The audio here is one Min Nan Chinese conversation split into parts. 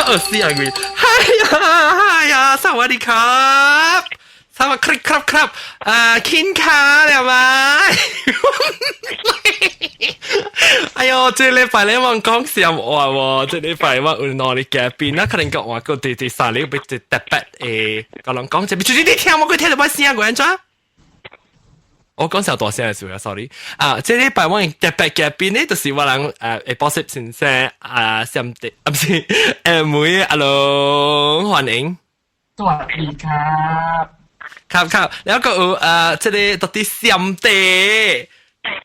較惡死啊佢，哎呀哎呀，สวัสดีครับสวัสดีครับครับ啊，กินข้าว了嗎？哎喲，這禮拜咧我講笑話喎，這禮拜我有兩个嘉賓，那可能講話個第第三禮拜就特別誒，甲人講這邊，就是你聽我佢聽到我聲個按怎？我講小大聲嘅時候，sorry。啊，這禮拜我特別嘉賓呢，就是我人誒博士先生啊，上帝啊，毋是梅阿龍，歡迎。 สวัสดีครับ ครับครับแล้วก็有這个到底上帝，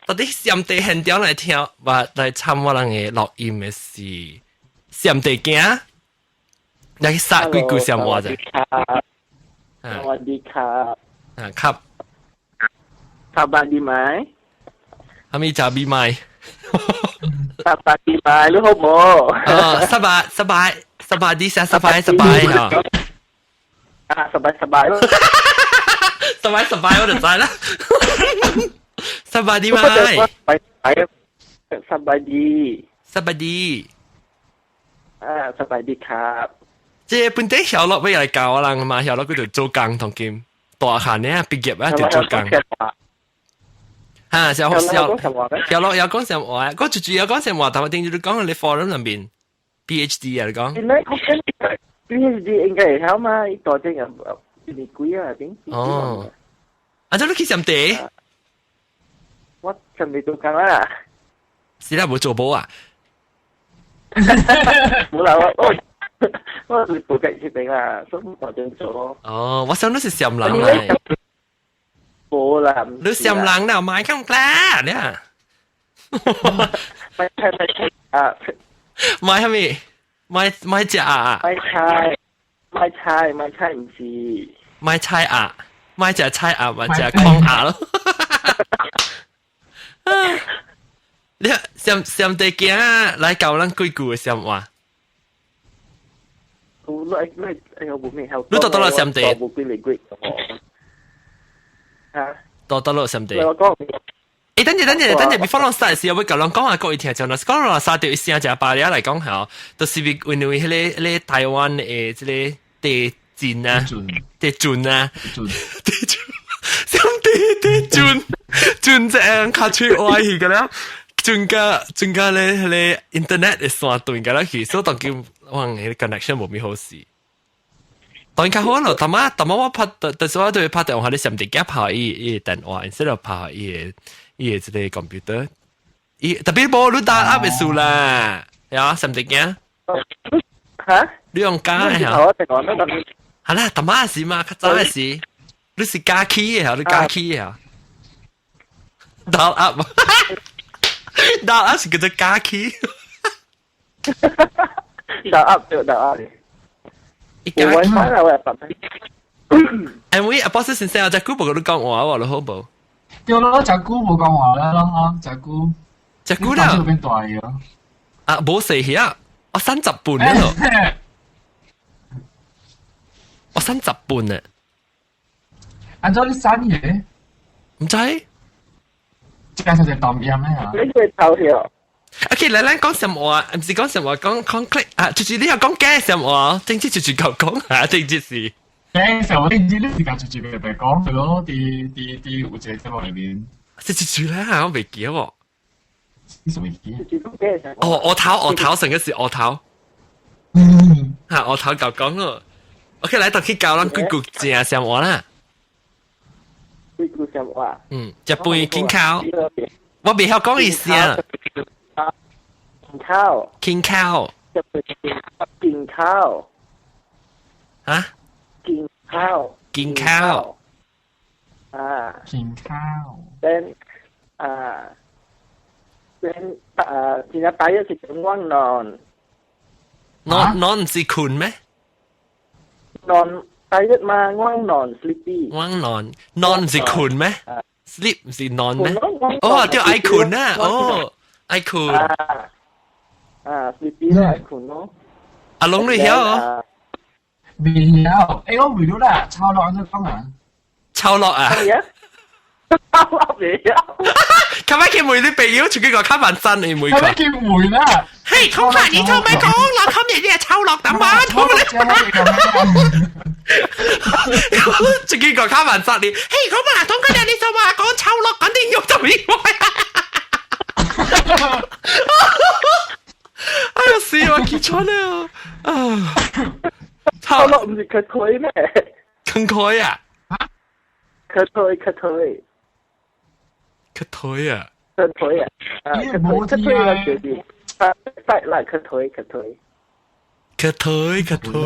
到底上帝現場來聽，我來參我人的錄音的是上帝囝，來去殺幾句笑話啫。 สวัสดีครับ อ่าครับ สบายดีไหม 阿咪食米麥。 สบายดีไหมหรือโม 哦，สบายสบายสบายดีสบายสบาย哈。 อ่าสบายสบาย สบายสบาย我就知啦。สบายดีไหม ไปไปสบายดี สบายดี อ่าสบายดีครับ 這本地小樂要來教我人嘛，小樂佢就做工同兼大漢呢，畢業啊就做工。嚇，小小小樂有講什話？我最主要講什話？但係定住你講你 forum 入邊 PhD 啊，你講。 PhD 應該會曉嘛？伊大隻人年幾啊？頂。哦。啊，這你去什地？我準備做工啦。是啦，無做無啊？冇啦，我我我是做緊設定啦，所以大隻做。哦，我想你是閃人嚟。冇啦。你閃人啦，買咁啦，你啊？ไม่ใช่ไม่ใช่啊！買係咪？買買隻啊？ไม่ใช่ไม่ใช่ไม่ใช่毋是。買菜鴨，買隻菜鴨或者空鴨咯。你上上帝囝來教咱幾句的笑話？我你你哎呦，無咩曉。你到倒落上帝？無幾嚟幾嚇？到倒落上帝？我講。欸，等陣等陣等陣，before 咱 start 時，我共人講下國語聽，就若是講落沙掉一聲食巴了來講下，就是因為彼个彼个台灣的這个地震啊，地震啊，地震，上帝地震，震這樣較吹歪去個了，震甲震甲咧彼个 internet 的線斷個了去，所以當今我彼个 connection 無咩好勢。當然較好咯，淡仔淡仔我拍，但是我對拍電話，你上帝驚拍伊伊電話，instead of 拍伊个。伊个這个 computer，伊特別無你打 up 的數啦，係啊，上帝驚。嚇？你用假的嚇？係啦，淡仔時嘛，較早的時，你是加起的嚇，你加起的嚇。Dial up，dial up 是叫做加起。 Dial up 對 dial up。有 WiFi 啦，我會辦。哎，喂，阿博士先生，我隻久無佮你講話喎，你好無？對咯，真久無講話啦，咯，真久。真久啦。變大咗。啊，無細去啊，我三十半了。我三十半啊。按照你三嘢？毋知。這個是當音咩啊？你會偷笑？ OK，來咱講什麼話？毋是講什麼話，講講 click 啊，就是你要講假什麼話？頂次就是夠講啊，頂次是。假時候，頂次你是講就是白白講係咯，佇佇佇有一個節目裡面。是就是啦，我袂記得喎。你什麼記？哦，額頭額頭成個是額頭。嚇，額頭夠講咯。OK，來，就去教咱幾句正什話啦。幾句什話？嗯，食飯กินข้าว。我袂曉講意思啊。กินข้าว กินข้าว จะไปกินข้าว ฮะ กินข้าว กินข้าว อ่า กินข้าว เป็นอ่าเป็นอ่าทีนี้ไปก็คือง่วงนอน นอนนอนสิคุณไหม นอนไปเยอะมาง่วงนอน sleepy ง่วงนอนนอนสิคุณไหม sleep สินอนไหมโอ้เดี๋ยวไอคุณนะโอ้ไอคุณ อ่า sleepy แล้วไอคุณเนาะ 阿龍你曉？未曉，欸我未了啦，抄落安怎講啊？抄落啊？抄落未曉。較擺去問你朋友，出去個較慢真你問較擺去問啦。嘿，嘿，空法你做咩講啦？今日你係臭落等晚，抽落啫，你講咩？自己個卡文殺你，嘿，空法通今日你就話講臭落肯定要就意外。哎呀死我起床了啊！臭落唔是佢腿咩？坑開啊！佢腿佢腿。佢腿啊！佢腿啊！啊，佢腿佢腿啦，就是啊，快啦，佢腿佢腿。佢腿佢腿。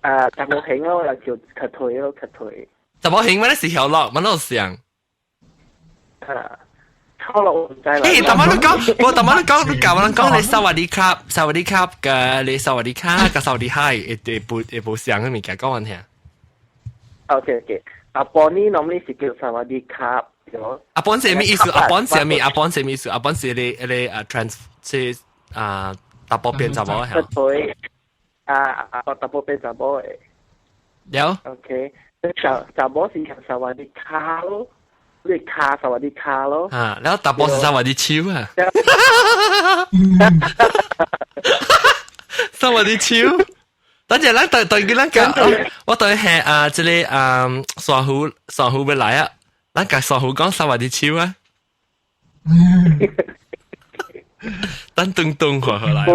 啊，但冇興咯，又叫佢腿咯，佢腿。就冇興咩？是曉落，乜都想。啊。抽落我唔知啦。誒，大媽你講，我大媽你講，你教我講你薩瓦迪卡，薩瓦迪卡嘅你薩瓦迪卡嘅薩瓦迪海，會會不會無相嘅物件講完聽。 OK OK，阿波呢，normally 是叫薩瓦迪卡。阿波是咩意思？阿波是咩？阿波是咩意思？阿波是你你啊 trans 是啊大波變查某係。對，啊啊大波變查某嘅。了。 OK，查查某是叫薩瓦迪卡咯。你卡薩瓦迪卡咯。啊，然後大波是薩瓦迪手啊。薩瓦迪手。等陣，咱對對佢咱講，我對係啊，這個啊，傻虎傻虎要來啊，咱甲傻虎講薩瓦迪手啊。等東東看好來。啊，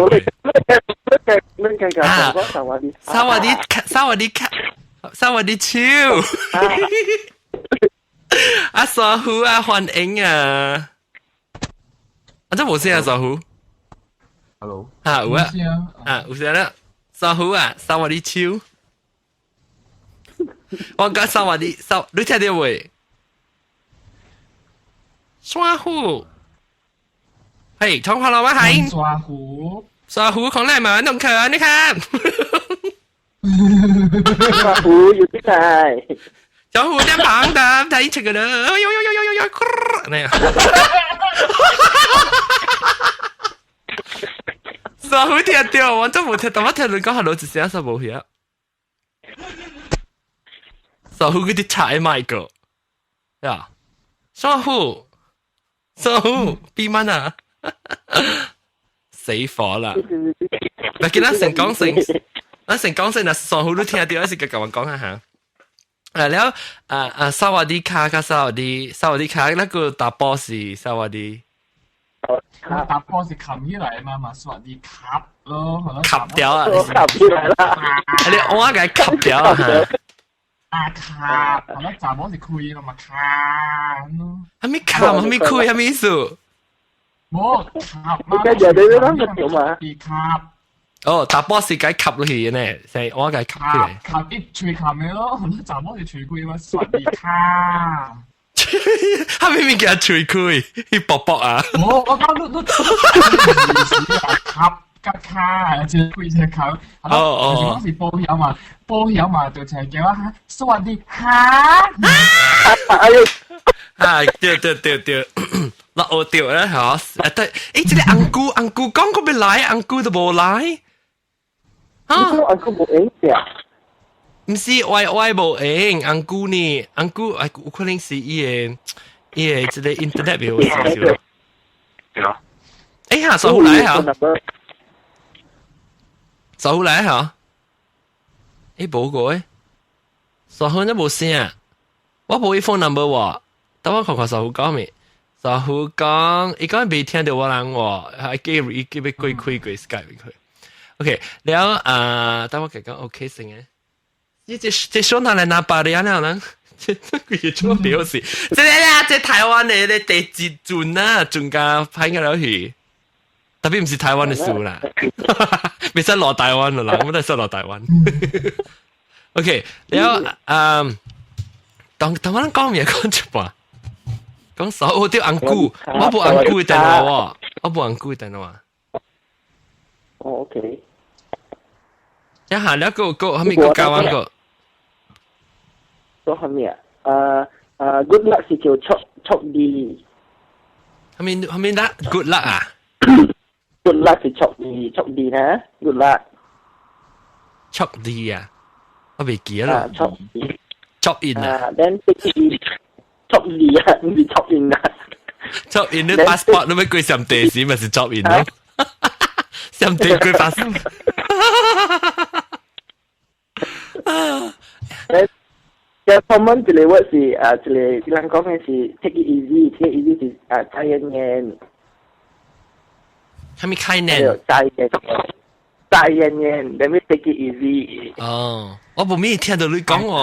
薩瓦迪薩瓦迪卡，薩瓦迪卡，薩瓦迪手。啊，傻虎啊，歡迎啊！啊，這無聲啊，傻虎。 Hello。啊，有啊。啊，有聲啦。傻虎啊，薩瓦迪手。我講薩瓦迪，薩，你聽到未？傻虎。嘿，從話老闆係。傻虎。傻虎，講嚟嘛，弄佢，你看。傻虎有啲係。小虎點胖的，睇出個啦，哎呦呦呦呦呦呦，那樣。傻虎聽到，我真冇聽，但我聽你講下老一聲，實無去啊。傻虎嗰啲踩麥個，呀，傻虎，傻虎，變乜啊？死火啦！嗱，見咱成講成，咱成講成，嗱，傻虎都聽到，還是佢同我講下嚇。啊了啊啊，薩瓦迪卡加薩瓦迪，薩瓦迪卡那個打波是薩瓦迪。打波是冚起來嘛，嘛薩瓦迪卡咯，吸掉啊！吸起來啦！你我給吸掉啊！啊卡，係咯，查某是開啦嘛卡咯。係咪卡？係咪開？係咪意思？冇卡嘛。你家你你諗嘛？卡。哦，打波是該吸落去呢，係我該吸起來。吸一吹吸嘅咯，查某是吹開嘛，薩瓦迪卡。他明明叫吹開，佢薄薄啊。我講你你吸甲卡，一個開一個卡。哦哦。就是講是保險嘛，保險嘛，就係叫我薩瓦迪卡。哎呦！啊，對對對對，那我對啦嚇，啊對，誒，這個紅姑紅姑講過欲來，紅姑都無來。啊！紅姑無閒嘅。毋是歪歪無閒，紅姑呢？紅姑啊，有可能是伊個伊個這個 internet 袂好少少。對啊。欸哈，傻虎來哈。傻虎來哈。欸，無個欸，傻虎都無聲，我無伊 phone number 喎，等我看看傻虎講未？傻虎講，伊講未聽到我人喎，還記伊記欲過開過 Skype 佢。OK，了啊，等我講講 OK 先嘅。你這這小哪來拿巴黎啊？人，這這個做表示，這個啦，這台灣的咧地一陣啊，陣甲歹個了去，特別毋是台灣的事啦，袂使落台灣了啦，我們都使落台灣。OK，了啊，當當我咱講咩講一半，講啥？哦，對，紅姑，我無紅姑的電話喎，我無紅姑的電話。哦，OK。一下了個個，後面個教完個。做後面啊？誒，good luck 是叫速速啲。後面後面啦，good luck 啊？good luck 是速啲，速啲呢？good luck。速啲啊？我未記得啦。速啲。速 in 啊？then 速啲啊，唔是速 in 啊。速 in 你 passport 你咪過上地時咪是速 in 咯。上地幾百聲。啊！嘅 common 一個 word 是一個人講嘅是 take it easy，take it easy 是ใจเย็น 係咪概 ๆ 念？ใจเย็นใจเย็นๆ let me take it easy。哦，我無咩聽到你講喎。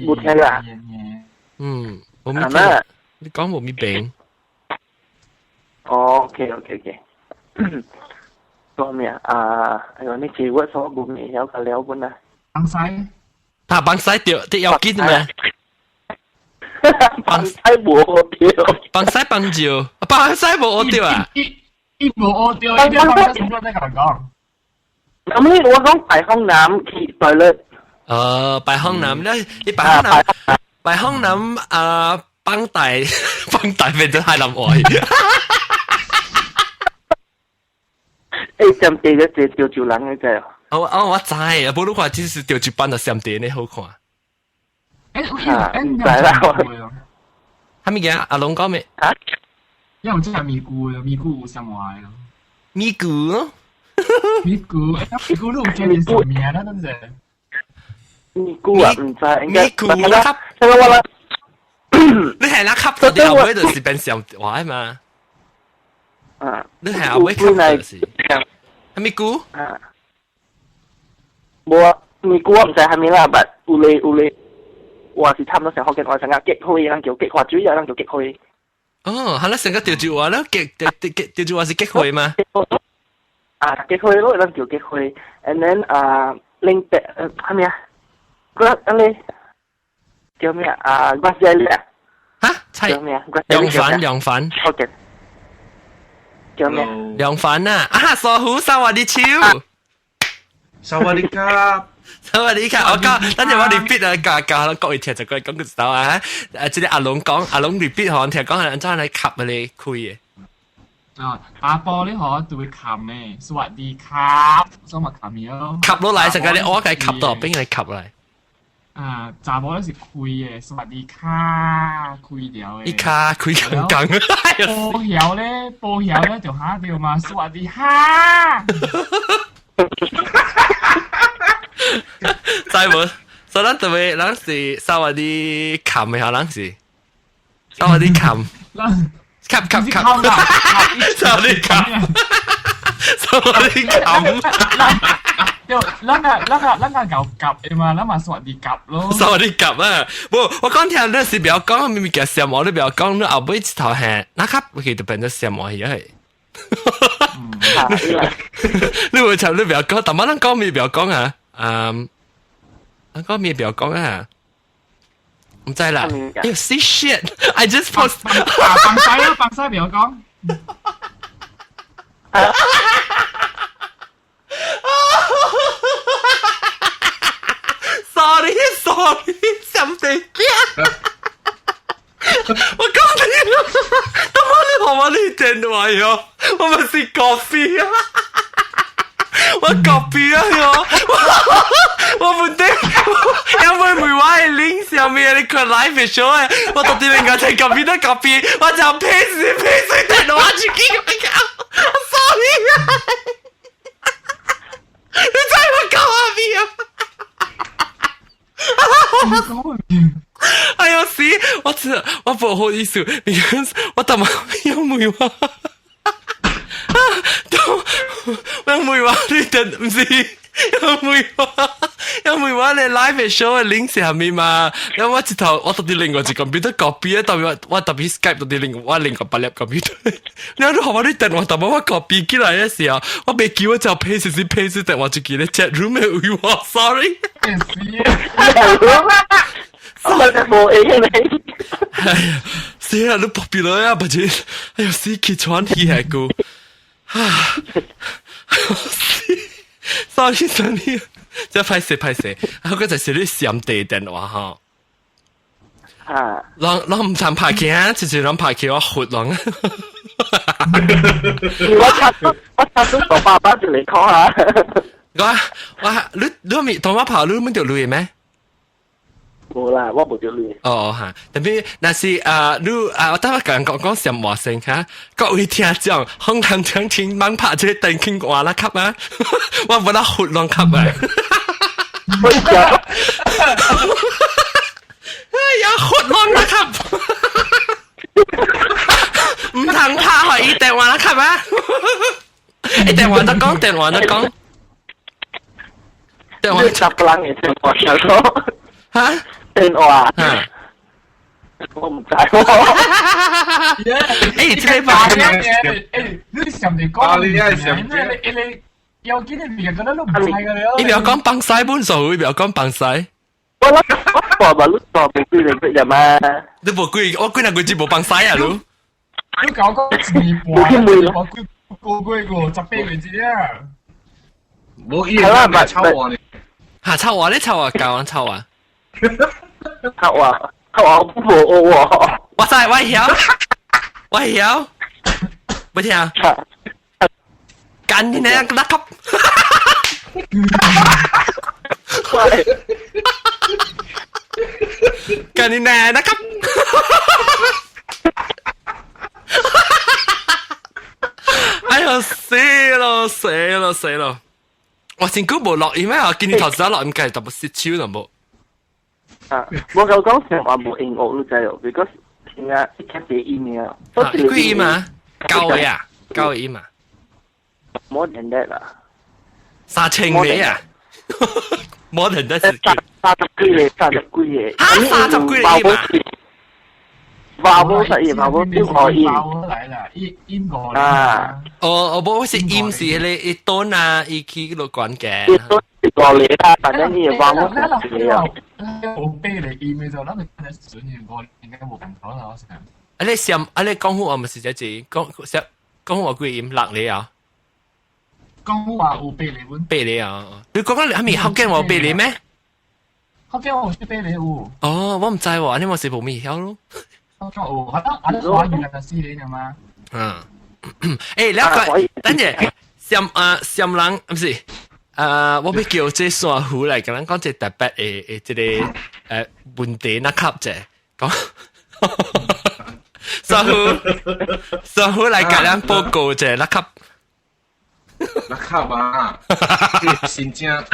冇聽啦。嗯，無咩聽。你講無咩病？哦，OK OK OK。講咩啊？哎呦，你這我所無咩曉個了本啊。放西。啊，放西掉，啲要緊咩？放西無對。放西放照，放西無對啊？伊伊無對，伊放西什麼在講講？咁你我講大風南去對了。大風南咧，你大風南，大風南啊，放大放大變咗海南話。誒，上地嘅這潮州人嘅這。我我我知啊，無你看，只是潮州版的上地呢好看。誒，誒，唔知啦。係咪嘅？阿龍講咩？啊？因為真係咪菇，咪菇有啥話咯？咪菇？咪菇，咪菇你有叫你什麼名啦？真係。咪菇啊，唔知，應該。咪菇啦，這個我啦。你係啦，吸到啲後尾就是變上話嘛？啊。你係後尾吸就是。係咪菇？啊。無啊，咪菇我唔知係咪啦，但有咧有咧，我是差唔多成福建話成個激花，人叫激花水，人叫激花。哦，係啦，成個潮州話啦，激激激潮州話是激花嘛？啊，激花咯，人叫激花，and then 啊，另白係咪啊？嗰個咧叫咩啊？啊，瓜子咧？嚇？菜叫咩啊？涼粉，涼粉。好嘅。叫咩？涼粉啊！啊，傻虎，薩瓦迪丘。薩瓦迪卡，薩瓦迪卡，我講，等陣我 repeat 啊，教教各位聽就講講個時候啊，這個阿龍講，阿龍 repeat 可聽講係按怎來吸你開嘅。啊，打波你可就會冚呢，สวัสดีครับ所以咪冚咯。吸落來，成個你我計吸到邊個吸來？啊，查某咧是開嘅，สวัสดีค่ะ開掉嘅。一卡開剛剛。波曉咧，波曉咧就嚇掉嘛，สวัสดี哈。知無？所以咱特別，咱是薩瓦迪卡的哈，咱是薩瓦迪卡。卡卡卡。薩瓦迪卡。薩瓦迪卡。對，咱個咱個咱個搞夾的嘛，咱嘛สวัสดี夾咯。薩瓦迪夾啊！無，我講聽你是不要講，明明叫什麼，你不要講，你後尾一頭係，那卡其實變做什麼去係。你會插你不要講，但係咱講咩不要講啊？嗯，咱講咩不要講啊？唔知啦。哎呦，see shit！I just post。放西啦，放西不要講。 Sorry sorry，上地鏡。我講你，他媽你學我你電話喲，我咪是 copy 啊，我 copy 啊喲，我唔得，因為每話係 link 上面你看 live show 啊，我到底應該睇 copy 都 copy，我就 paste paste 電話出去，sorry 啊，你知我講咩啊？哎呦死！我知我不好意思，because 我他媽有沒話，我沒話你等唔是有沒話有沒話你 live show 嘅 link 是係咪嘛？因為我一頭我到底另外一個 computer copy 啊，特別我特別 Skype 到底另我另外八粒 computer，你都學我啲電話，特別我 copy 起來嘅時候，我未叫我就 paste 是 paste 電話就記得 chat room 嘅位話，sorry。我就冇嘢你。哎呀，死啊！你薄變啦啊，不知，哎呀，死氣喘氣係個，啊，死，sorry sorry，這歹勢歹勢，啊，嗰就是你閃地電話吼。啊！人人唔通拍起啊，就是人拍起我活人。我插咗個爸爸就嚟講下。我我你你咪同我拍你問到你咩？無啦，我無著鐳。哦嚇，特別若是啊，你啊，我等下講講講上話聲嚇，各位聽眾，空談聽聽猛拍這個電傾話啦級啊，我無得活亂級啊！我食。哎呀，活亂啦級！唔通拍予伊電話啦級啊！欸，電話得講，電話得講，電話十個人嘅電話想講。嚇？電話。嚇？我唔知喎。欸，這個吧。欸，你上嚟講，你你要緊你別覺得都唔知㗎了。你不要講放屎本數，你不要講放屎。我我我嘛，你大無幾個月嘛？你無幾，我幾若個月無放屎啊？你？你搞個一年半，我幾個月個18個月啊？無伊係臭話呢？嚇臭話咧，臭話教人臭話。臭話，臭話我無學喎。我知，我曉，我曉，不聽。幹你娘個級！幹你娘個級！哎呀，死咯死咯死咯！我先估無落音咩？我見你頭先落音計，特別失手就冇。啊，我夠講成話無音樂你知哦，because 聽啊，一開始音啊，幾音啊？九個啊，九個音啊。 More than that 啦。3000個啊？More than that 是30幾個，30幾個。嚇，30幾個音啊？話冇實驗，話冇標可以。來啦，音音個啊！哦，我冇是音是迄個一噸啊，伊去落關嘅。一噸是五個啦，反正你話冇實驗。有八個音嘅就，咱就可能準年五應該無共款啦，我想。啊你上啊你廣府話毋是這字，講講廣府話幾音六個啊？廣府話有八個本。八個啊！你講緊係咪福建話有八個咩？福建話有八個有。哦，我毋知喎，你冇是無咪曉咯。有，反正啊，華語兩個四個嘛。嗯，欸，了解，等陣，上啊上人，毋是，啊，我欲叫這山虎來共咱講一個特別的的這個問題，那級者，講，山虎，山虎來共咱報告者，那級，那級啊，真正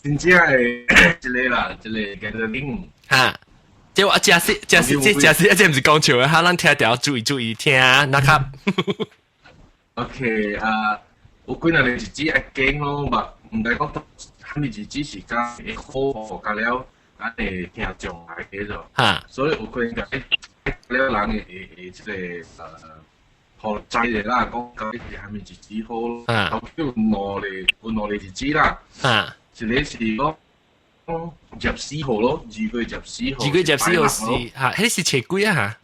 真正的一個啦，一個叫做恁，哈。這我真是真是這真是，這毋是講笑的，哈！咱聽著注意注意聽，那較。 OK 啊，有幾若個日子愛經咯，嘛，毋知講啥物日子是較會好，甲了，咱會聽眾來個咯。哈。所以有可能甲了人會會會這個予知者啦，講到底是啥物日子好咯。啊。有兩個有兩個日子啦。啊。一個是講。24號咯，2月24號。2月24號是嚇，彼是初幾啊嚇？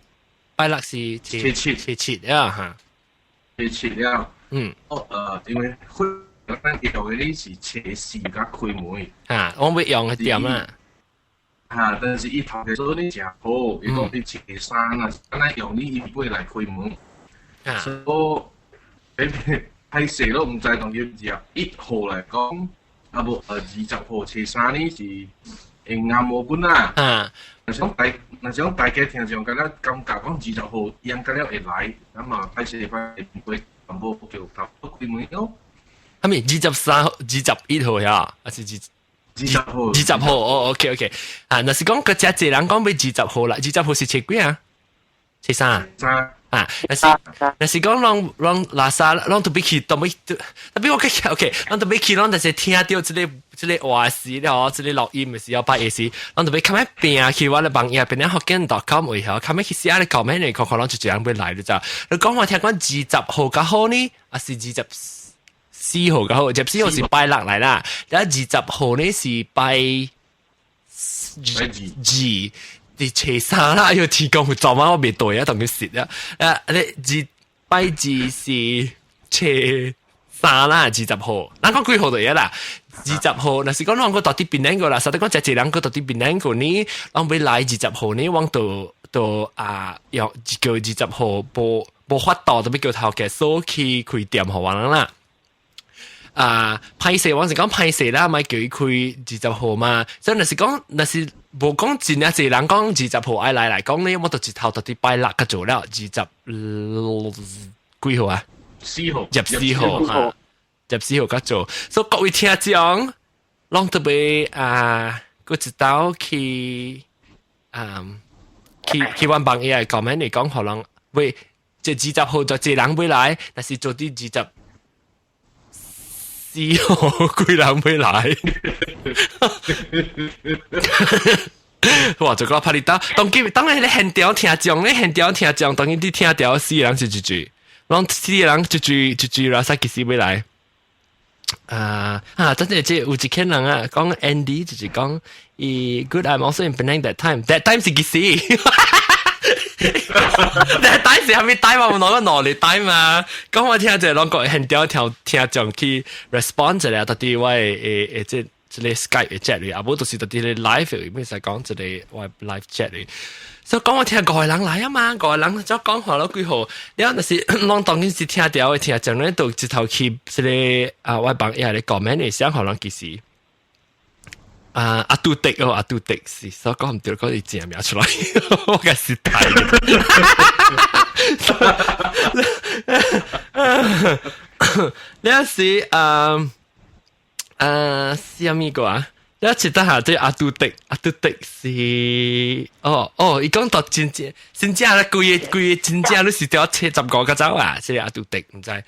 拜六是初七，初七啊嚇。初七了。嗯。哦，因為佢咱用的是初四才開門。嚇，我欲用的店啊。嚇，但是伊頭家做你誠好，伊講你初三啊，咱用你伊尾來開門。啊。所以，歹勢咯，毋知當要21號來講。啊無，20號初三呢是會啱無本啊。啊。若是講大家聽眾敢若感覺講20號應該了會來，咁啊歹勢歹唔會全部叫頭開門咯。啥物23號、21號呀？還是20號？20號哦，OK OK。啊，若是講閣遮濟人講欲二十號啦，二十號是初幾啊？初三啊？三。啊，若是講攏攏垃圾，攏特別去，特別特別我去，OK，攏特別去，攏就是聽著這個話時了，這個錄音的時候，拜的時，攏特別較欲拼去我的網頁，變福建 .com 位吼，較欲去寫咧 comment 咧，看看攏就一人欲來就知。你講我聽講二十號較好呢，還是24號較好？二十四號是拜六來啦，然後二十號呢是拜二二。佇初三啦，哎喲，天公昨晚我袂對啊，同佢蝕啊！啊，你二拜二是初三啦，二十號，咱講幾號就得啦。二十號，若是講咱個到佇檳榔個啦，實在講遮濟人個到佇檳榔個呢，咱欲來二十號呢，阮就就啊，用叫二十號無無法度，就欲叫頭家鎖去開店予阮啦。啊，歹勢我是講歹勢啦，咪叫伊開20號嘛。所以若是講，若是無講真正濟人講二十號愛來來講呢，我就一頭到佇拜六個做了二十幾號啊？四號， 24號哈，十四號較做。所以各位聽眾，攏特別啊，閣一道去啊，去阮網頁講咩？你講可能喂，這20號就濟人欲來，但是做佇24號幾人欲來？哇！這個拍你到，當今當然你現場聽眾咧，現場聽眾當然你聽著四個人是一句，攏四個人一句一句啦，使幾時欲來？啊啊！真係這有一個人啊，講 Andy 就是講，伊 good I'm also in Penang that time。That time 是幾時？That time 是啥物 time 啊？我攞個攞嚟 time 嘛。講我聽者攏個現場聽聽眾去 respond 一下，到底我會會這個 Skype 的 chat 裡，啊無就是到底咧 live 裡面使講這個我 live chat 裡。所以講我聽五個人來啊嘛，五個人就講話了幾號，了若是攏當然是聽著的聽眾咧，就一頭去這個啊，我幫伊咧 comment 的時候，可能其實啊阿杜迪哦，阿杜迪是所以講毋對，講伊正名出來，我該是睇。了是啊啊是啥物個啊？了一得下這阿杜迪，阿杜迪是哦哦，伊講到真正真正咧，規个規個真正你是著75個走啊，這個阿杜迪毋知。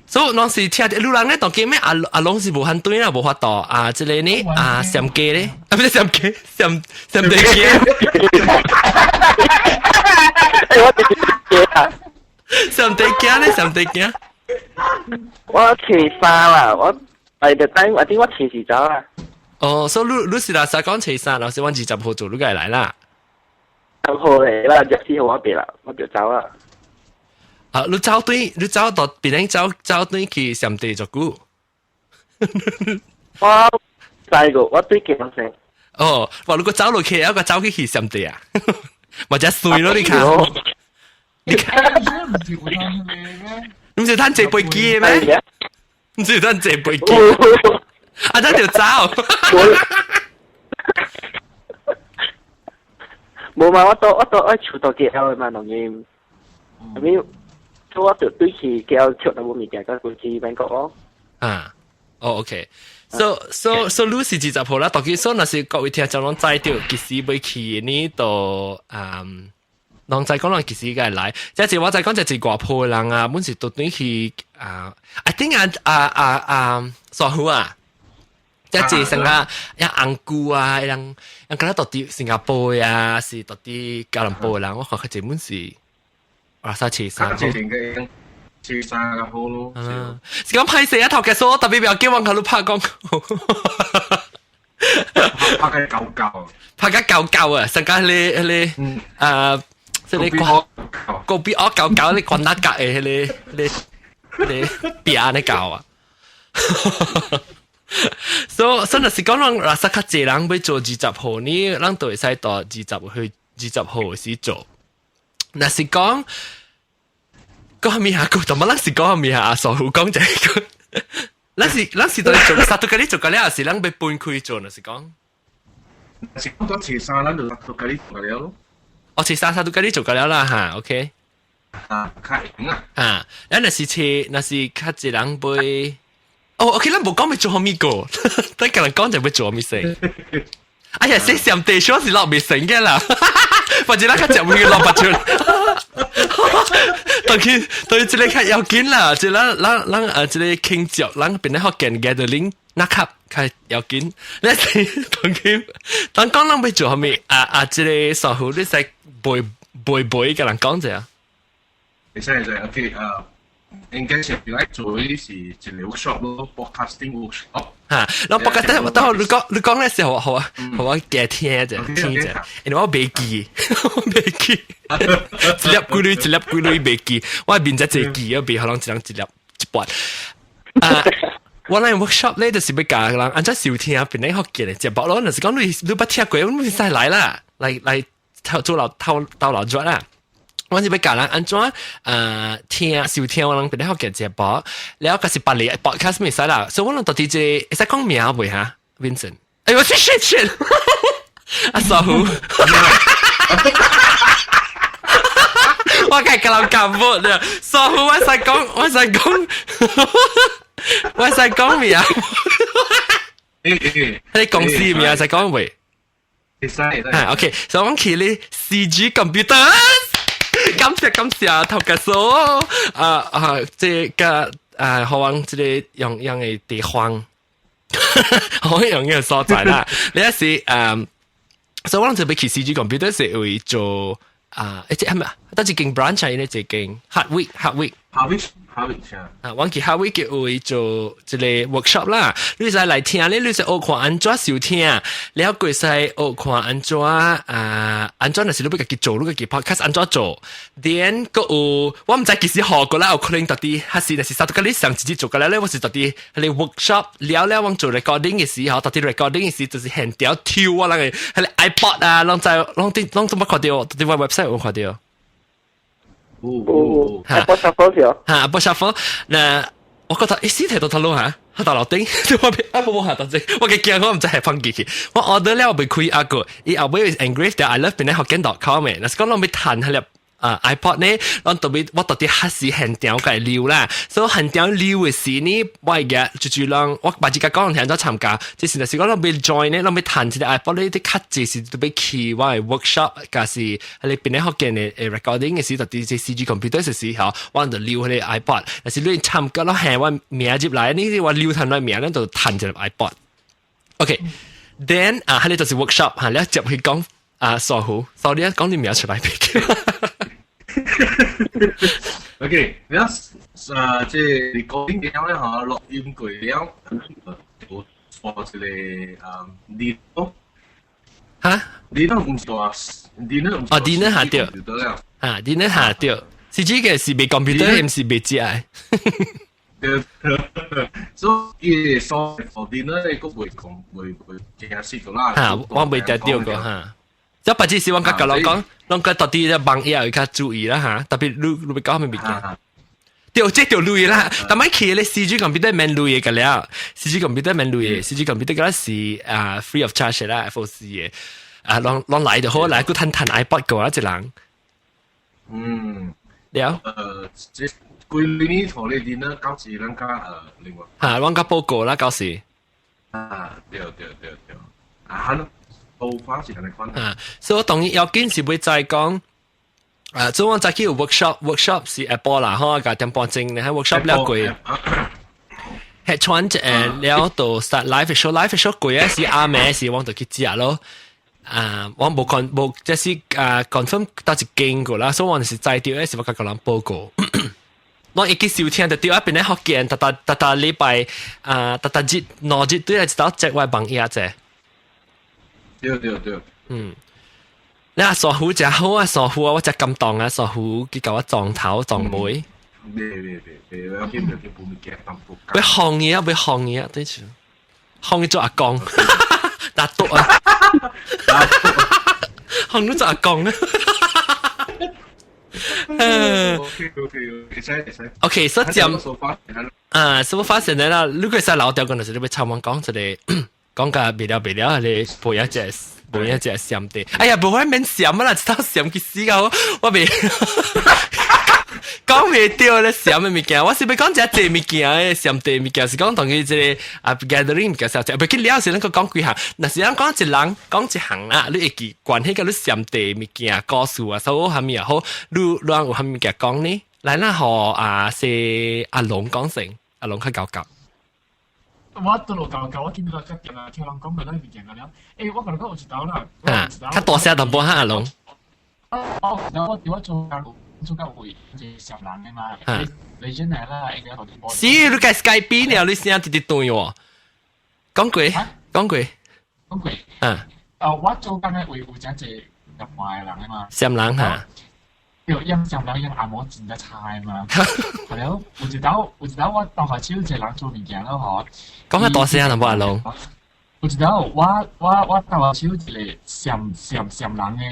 所以攏是聽路人咧，當今咩阿阿攏是無反對啦，無法度啊，這個呢啊，上街咧，啊不是上街，上上地街。我地啊，上地街咧，上地街。我初三啦，我 by the time 我啲我初四走啦。哦，所以你你是若使講初三，老師阮20號做，你該來啦。 10號嚟啦，24號我別啦，我就走啦。啊，你走對，你走到別人走走對去上地做久？我知個，我對幾多歲？哦，哇！如果走落去，一個走去去上地啊，或者水咯，你看。你看，唔是趁坐飛機的咩？唔是趁坐飛機，啊，咱就走。無嘛，我都愛厝到 KL 嘛，當然。後面我就對去 KL 出到無物件，佮過去曼谷咯。啊，哦，OK。So 你是20號啦，當然說若是各位聽眾攏知著，幾時欲去呢？就嗯，攏知講人幾時該來。這是我知講，這是外坡的人啊，本是都轉去啊，I think 啊啊啊啊，傻虎啊，這是成個一紅姑啊，人人敢若到佇新加坡啊，是到佇吉隆坡的人，我看較濟本是啊，啥初三。初三較好咯。嗯，是講歹勢啊，頭家說特別不要叫我看你拍廣告，拍個狗狗，拍個狗狗啊，上個迄個啊，這個高比惡狗狗，你關哪格的迄個你你邊的狗啊？所以，所以若是講人若是較濟人欲做二十號呢，咱就會使到二十去20號時做。若是講，講啥物啊？講怎麼咱是講啥物啊？傻虎講這個，咱是到做殺到嗰啲做個了，是咱欲分開做，若是講。是講到初三，咱就殺到嗰啲做了咯。哦，初三殺到嗰啲做個了啦，哈，OK。啊，較閒啊。啊，咱若是初，若是較濟人欲。哦，OK，咱無講欲做啥物個，咱個人講就欲做啥物事。哎呀，這上地上是落未成嘅啦，或者咱較食會落不出。當佢對這個較要緊啦，這咱咱咱啊，這個慶祝，咱變咧福建 gathering，那較較要緊。你是當佢當講咱欲做啥物啊啊，這個師傅你使背背背共人講者。會使會使，OK 啊。應該是來做的是一個 workshop 咯，podcasting workshop。嚇，那 podcast，等你講咧時候，好啊，好我記聽者，聽者，因為我袂記，我袂記，一粒幾鐳，一粒幾鐳袂記，我面才濟記，我袂可能一人一粒一半。啊，我來 workshop 咧，就是欲教人按怎收聽變咧福建的節目咯，若是講你你捌聽過，你會使來啦，來來頭做老頭到老轉啦。我是欲教人按怎聽收聽我人別咧學嘅節目，了閣是別个 podcast 袂使啦，所以我人到底這個會使講名未哈？Vincent，哎呦，shit shit shit，阿傻虎，我該甲人講無了，傻虎我使講，我使講，我使講名，你公司名使講未？會使會使。啊，OK，所以我去咧 CG Computer。感謝感謝頭家嫂啊啊！這個啊，好往這個用用的地方，好用嘅所在啦。你一是所以我諗就欲去 CG Computer 是為做啊，欸，這係咪啊？佗一間 branch 啊？呢一間 Hardwick Hardwick Hardwick Hardwick 啊，我去 Hardwick 嘅位做一個 workshop 啦。你使來聽咧，你使學看按怎收聽，了過使學看按怎啊，按怎若是你欲家己做，你家己 podcast 按怎做。then 閣有我毋知幾時學過啦，有可能到底還是若是啥都佮你上自己做過來咧，我是到底彼个 workshop 了了，我做 recording 嘅時候，到底 recording 嘅時就是現場抽我人个彼个 iPod 啊，攏知攏佇攏總捌看著，佇我 website 有看著。有有嚇，iPod Shuffle 是哦。嚇，iPod Shuffle，那我覺得欸，死提到頭路嚇，下樓頂，我啊無無下到這，我嘅驚我毋知係放幾去，我 order 了未開啊個，伊後尾 engrave 掉 I love 變咧福建 .com 嘅，若是講攏欲彈彼粒啊 iPod 呢，咱特別我到底還是現場共留啦，所以現場留嘅時呢，我會記就是人我把這個講聽咗參加，就是若是講咱欲 join 呢，咱欲彈這個 iPod 呢，啲較濟是都欲去我嘅 workshop，抑是彼個變咧福建嘅 recording 嘅時，到底這 CG computer 嘅時候，我就留彼個 iPod，若是你參加咯，係我名入來，你我留彈我名，咱就彈一粒 iPod。OK，then 啊，彼個就是 workshop 嚇，你接去講啊，傻虎，sorry 啊，講你名出來。 OK，你啊，這 recording 了咧嗬，錄音過了，有做一個啊，dinner。哈？dinner 毋是話 dinner 毋是。哦，dinner 下對。啊，dinner 下對，是這個是賣 computer，毋是賣食的。對，所以所 for dinner 咧，閣袂講袂袂正式個啦。嚇，我未聽著過嚇。這別只是我甲舊人講，攏講到底咧網頁會較注意啦嚇，特別你你欲講啥物物件？對，這著鐳啦。但擺去咧 CG computer 免鐳的個了，CG computer 免鐳的，CG computer 個是啊 free of charge 啦，FOC 的。啊，攏攏來就好，來閣趁趁 iPod 過啊一人。了。這幾年同你電啦，到時咱較另外。嚇，阮較報告啦，到時。啊，對對對對。啊，哈咯。做法是按呢款。啊，所以我當然要緊是欲知講，啊，做我早起有 workshop，workshop 是下晡啦，吼，九點半鐘，你喺 workshop 了過，係穿了就 start live show，live show 過啊是暗暝時，我就去食咯。啊，我無 con 無，這是啊 confirm 佗一間過啦，所以我是知著，是我共人報告。我一去收聽就對啊，變咧福建，逐逐逐逐禮拜啊，逐逐日兩日對來一道接我網頁者。對對對。嗯，你阿傻虎真好啊，傻虎啊，我真感動啊，傻虎佢共我撞頭撞尾。別別別別，我見到佢半物件當不。欲放伊啊，欲放伊啊，對住，放伊做阿公，拿督啊，放你做阿公啊。嗯，OK OK，會使會使。 OK，所以講啊，所以發生啦，如果使老掉個，就是你欲插我講一個。講甲袂了袂了，你無一隻無一隻閃的。哎呀，無法免閃啦，一道閃去死到我袂講袂著咧閃的物件。我是欲講隻濟物件的閃的物件，是講當佢這個啊 gathering 物件，小袂去了是咱閣講幾項。若是咱講一人講一項啦，你會記關係佮你閃的物件故事啊，所有啥物也好，你你有啥物件講呢？來，咱予啊是阿龍講先，阿龍較𠢕𠢕。我倒落舊舊，我見到較掂啊，聽人講過咱物件個了。欸，我共你講有一道啦，啊，較大聲淡薄哈，阿龍。哦，我我做工做工會一個小人的嘛，你真係啦，應該是，你共 Skype 了，你聲直直斷喎。講過，講過，講過。啊。哦，我做工的位有真濟入外的人的嘛。啥人哈？對，因啥人因紅毛真正差的嘛。係了，有一道有一道我當下手一個人做物件咯，嗬。講較大聲淡薄阿龍。我知道，我台灣是有一個閃閃閃人的，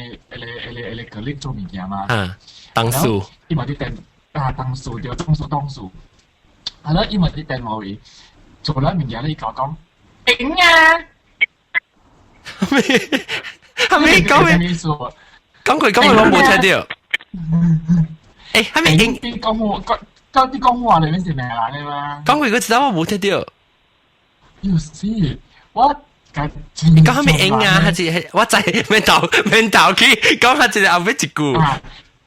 一個格力做物件嘛。啊，當數。伊嘛佇電啊，當數對，當數當數。係咯，伊嘛佇電話位做了物件，你講講頂啊！咩？係咪講咩？講佢講佢我冇聽到。誒，係咪應？啲講話講講啲講話裏面是咩人的嘛？講佢嗰次我冇聽到。有事，我你講係咪應啊？還是我知免頭免頭去講下一個後尾一句。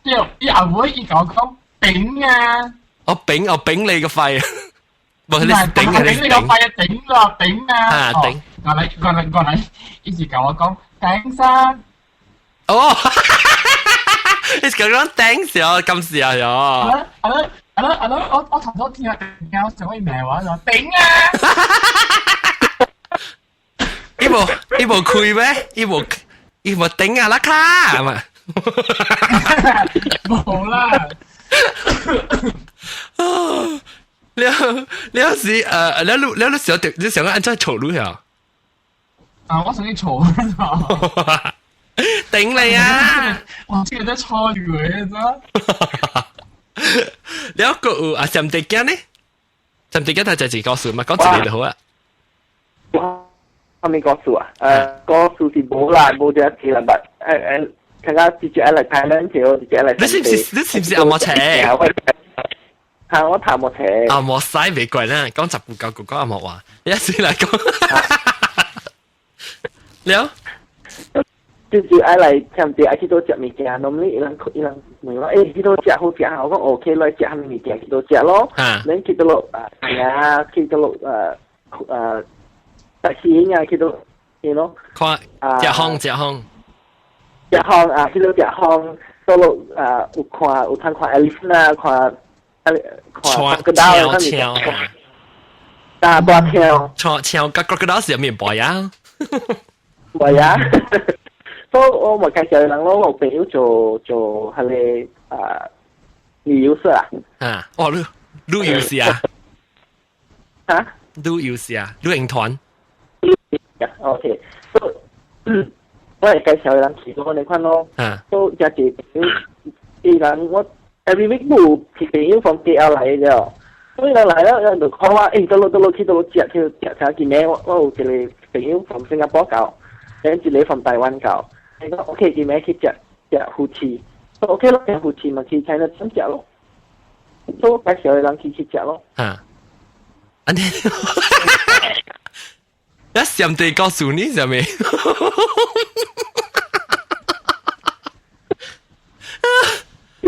對，伊後尾伊講講頂啊！我頂我頂你個肺。無你頂啊！頂你個肺啊！頂啦頂啊！啊頂！過來過來過來，伊是共我講頂山。哦，你講講頂時候咁時候喲。係咯係咯係咯係咯，我頭先聽聽我想去罵我就頂啊！伊無開咩？伊無頂啊啦卡係嘛？無啦。了了是誒，了你了你想你想按怎嘈你啊？啊！我想去嘈。頂你啊！我這個在錯住嘅，知了個有啊，上地鏡呢？上地鏡他就一個故事嘛，講一個就好啊。後面故事啊？故事是無啦，無這一啦，但睇下直接嚟睇兩條，直接嚟。你是唔是阿摩車？係我頭冇車。阿摩西未貴啦，講十句九句講阿摩話，你一時嚟講。了。就是愛來差唔多愛去倒食物件，normally 伊人問我，去倒食好食啊？我講 OK，來食啥物物件去倒食咯。恁去倒落啊，係啊，去倒落特市啊，去倒，you know？看，食風食風。食風啊，去倒食風，倒落啊，有看有通看 elephant 啊，看看個刀，看大大跳。跳跳，個個刀是有面包呀？冇呀。所以我咪介紹人咯，我朋友做做係個啊旅遊社啊。啊，哦，旅遊社啊？嚇？旅遊社啊？旅行團。 OK，所以我會介紹人去過你看咯。啊。所以有一朋友，伊人我 every week 冇朋友從 KL 來嘅，所以人來了，人就講話，倒落倒落去倒落食去食食見咩？我有一個朋友從新加坡到，然一個從台灣到。你講 OK，今暝去食食魚翅，OK 咯，食魚翅嘛去 China 食咯，所以介紹的人去食咯。啊，按呢，一上帝告訴你啥物？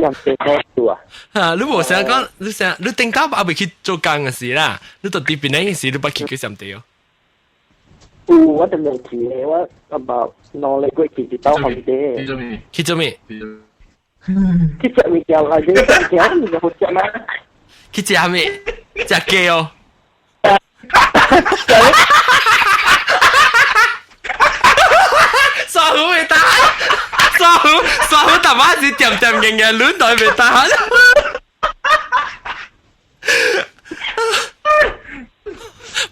上帝告訴啊！啊，你無想講，你想你頂到還未去做工嘅時啦，你到佇邊個時，你捌去過上帝哦？有，我就未去咧，我 about 2個月去一道 holiday。去做咩？去做咩？去食物件啦，去食物件，物件好食嗎？去食咩？食雞哦。傻虎未打，傻虎傻虎大媽是點點硬硬亂袋未打。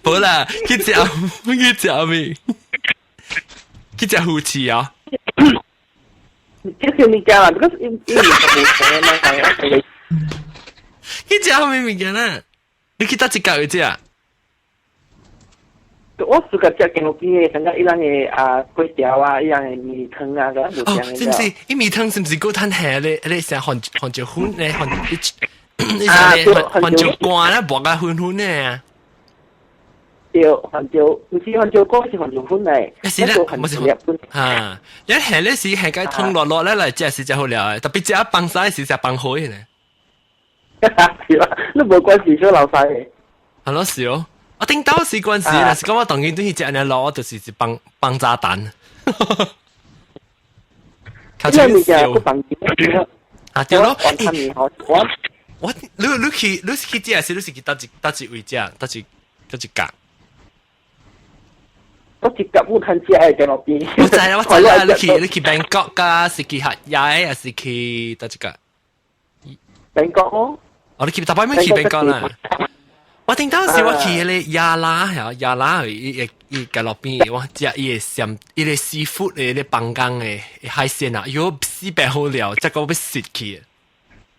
無啦，去食去食咩？去食魚翅啊！去食物件啦，because 因因為無錢嘛，係去食啥物物件啦？你去佗一角去食？我自個食見路邊的，感覺伊人的啊粿條啊，伊人的麵湯啊，個無哦，是毋是？伊麵湯是毋是閣趁下咧？咧啥番番椒粉咧？番你啥咧？番椒乾咧，薄啊粉粉的啊！對，番椒，毋是番椒乾，是番椒粉嚟。是啦，毋是粉。啊，一下咧是下個湯落落咧來食是真好料的，特別食放屎是食放火的呢。是啦，你無關係小老細的。係咯，是哦。我頂到時關事，若是講我當今對去食按呢路，我就是一放放炸彈。較少。啊對咯，我你去你是去食，是你是去佗一佗一位食，佗一佗一角？我一角有通食的在路邊。我知啦，我知啦，你去 Bangkok 噶，是去合雅，還是去佗一角？ Bangkok 咯。哦，你去逐擺咩去 Bangkok 啦？我頂當時我去彼個亞拉，嚇亞拉，伊伊甲路邊我食伊个鹹伊個 seafood 的咧放工的海鮮啊，喲死白好料，這個欲死去。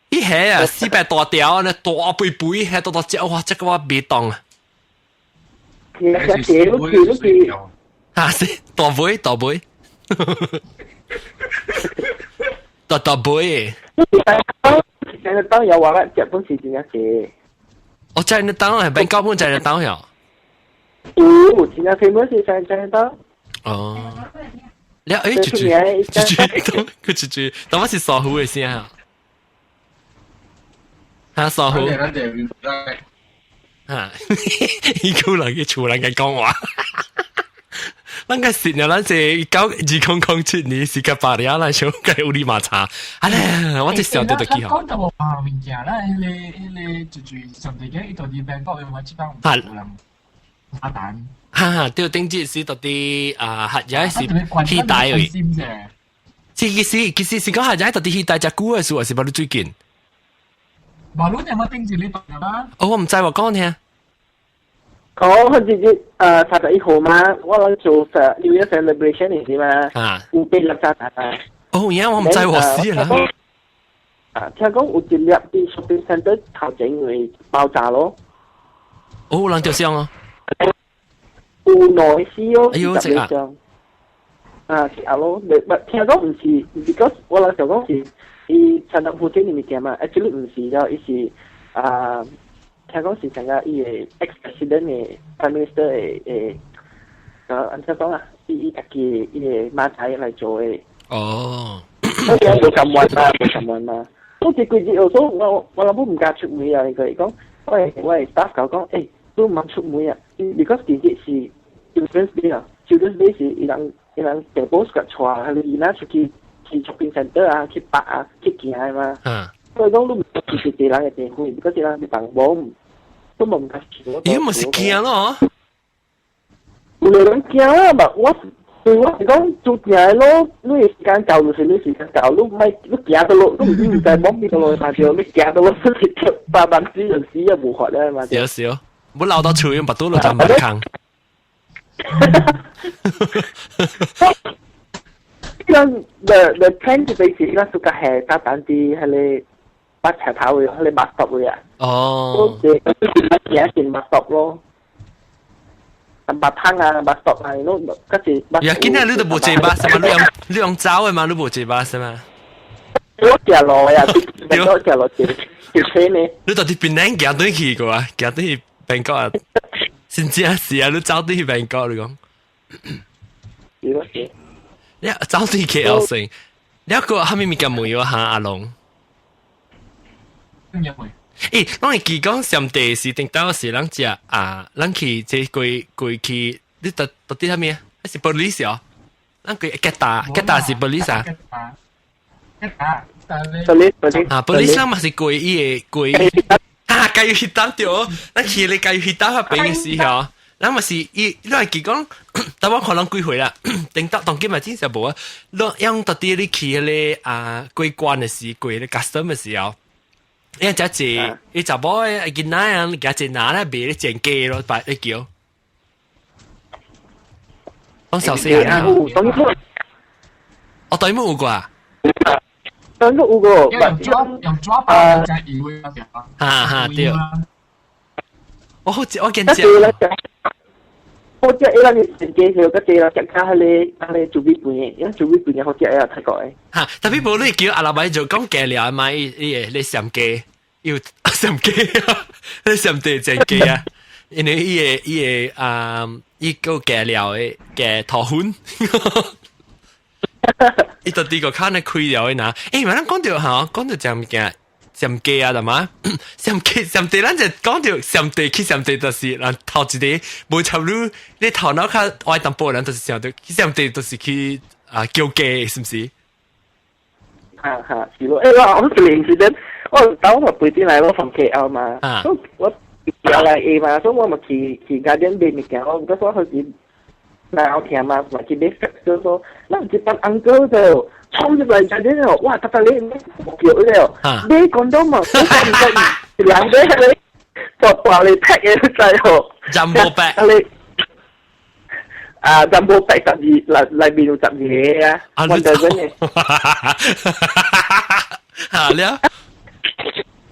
伊蝦啊，死白大條呢，大肥肥，蝦大大隻，哇！這個我袂當啊。其實食你去啊是大尾大尾，大大尾。在那當有話啦，日本是真正濟。哦，在那當係邊高本在那當呀？有，真正 famous 是在那當。哦。你誒，住住住住，佢住住，當我是傻虎嘅聲啊！嚇傻虎。嚇，伊個人去厝人嘅講話。咱個是呢，咱是2007年是個巴黎來想個烏里馬查，啊咧，我這想到就記好。講到話物件啦，彼個就是上帝嘅伊到底邊個用這幫人撒旦。哈哈，對，頂節是到底啊，客家是戲帶嘅。其實是講客家到底戲帶只久嘅事，還是把你最近？無論有冇頂住你白啦。哦，我毋知我講聽。講佢直接31號嘛，我諗做 New Year celebration 嚟是嘛，有八粒炸彈啊。哦，而家我毋知我死啦。啊，聽講有一粒佇 shopping center 頭前會爆炸咯。哦，人著傷哦。有兩個死哦，哎呦，這啊。啊，是啊咯，你唔聽講毋是，because 我諗想講是伊陳立附近的物件嘛，actually 毋是了，伊是啊。聽講是成個伊個 ex president 的 prime minister 的按怎講啊？伊家己伊個馬仔來做的。哦。我而家無咁玩嘛，無咁玩嘛。好似幾日，有時我老母毋敢出門啊！伊個講，我的 staff 講講，你毋通出門啊！because 其實是 Children's Day 啊，Children's Day 是伊人爸母甲帶彼个囡仔出去去 shopping center 啊，去拍啊，去行的嘛。所以講你毋是一個人的地方，because 伊人是放無。都冇唔敢去。咦，咪是驚咯？有人驚啊！嘛，我對我是講做行的路，你的時間到就是你時間到，你唔係你行到路，你唔知摸邊個路嘛對，你行到路是八萬子就死啊，無法咧嘛。少少，唔好鬧到厝，用巴肚路就唔坑。伊 the trend 就係伊咱 suka 係搭單啲，彼個巴車頭位，彼個 bus stop 位啊。哦。行進 bus stop 咯。白湯啊，bus stop 啊，攏嗰是。呀，今日你都無坐巴士嘛？你用走的嘛？你無坐巴士嘛？我行路呀，我行路坐車呢。你到底檳城行對去過啊？行對去曼谷啊？真正是啊！你走對去曼谷你講。是咯是。你走對 KL 城，你個蝦米物件問我哈阿龍？咩問？攏會記講上帝是頂到是咱食啊，咱去這過過去，你到底蝦米啊？是 police 哦？咱過吉打，吉打是 police 啊？吉打，啊，police 咱嘛是過伊個過，啊，雞魚蛋對，咱去咧雞魚蛋遐邊嘅時候，咱嘛是伊，你會記講，但我看人幾歲啦，頂到當今嘛真是無啊，你用到底你去彼個啊過關的時，過咧 custom 的時候。因為只一伊查某的囡仔啊，舉一拿咧賣咧剪雞咯，擺咧叫。講小細漢啊！哦，對冇有過啊？當初有過，用抓包加油的。哈哈對。我好我見只。好食伊人是剪雞，個這人食較彼個豬米飯的，因為豬米飯好食啊，泰國的。哈，特別無你叫阿拉伯就講雞了嘛，伊伊個你鹹雞，有鹹雞啊，你鹹地煎雞啊，因為伊個啊，伊個雞料的雞頭粉，伊到底個較呢開了的呐？嘛，咱講著哈，講著這物件。鹹雞啊，係嘛？鹹雞鹹地，咱就講著鹹地去鹹地，就是人頭一個無插你，你頭腦較歪淡薄人，就是想著去鹹地，就是去啊叫雞，是毋是？哈哈，是咯。我一年時陣，我當我飛進來，我從 KL 嘛，我來 A 嘛，所以我嘛去 Guardian 買物件，我嗰時候是鬧聽嘛，嘛去買就說，那一班 uncle 就衝入來 Guardian 哦，哇，特特你叫了，買廣東嘛，我唔覺兩個係你大大嚟劈嘅就哦， Jumbo bag，你啊，jumbo pack 12，內內面有12個啊，one dozen 嘅。嚇了。